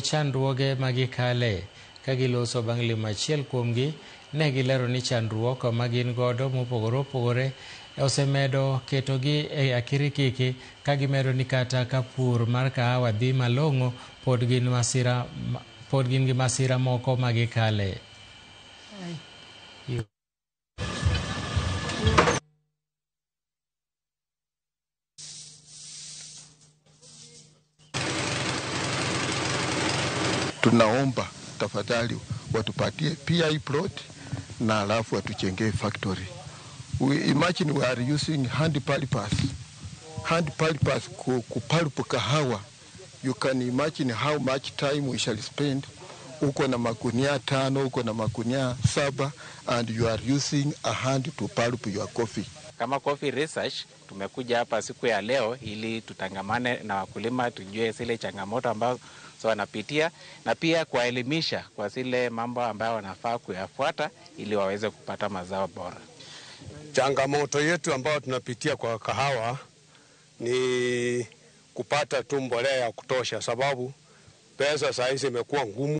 Chandruoge ma gikale ka giloso bang' limo achiel kuomgi ne gilero ni chandruok ma gin godo mopogore opogore osemedo ketogi e akirikiki ka gimedo ni kata ka pur mar kahawa dhi malong'o pod gin gi masira moko ma gikale. Tunaomba tafadhali watupatie PI plot na alafu watujengee factory. We imagine we are using hand pulpers. Hand pulpers kupulp kahawa. You can imagine how much time we shall spend. Uko na magunia 5, uko na magunia 7, and you are using a hand to pulp your coffee. Kama Coffee Research tumekuja hapa siku ya leo ili tutangamane na wakulima, tujue zile changamoto ambazo wanapitia na pia kuwaelimisha kwa zile mambo ambayo wanafaa kuyafuata ili waweze kupata mazao bora. Changamoto yetu ambayo tunapitia kwa kahawa ni kupata tu mbolea ya kutosha, sababu pesa saa hizi imekuwa ngumu.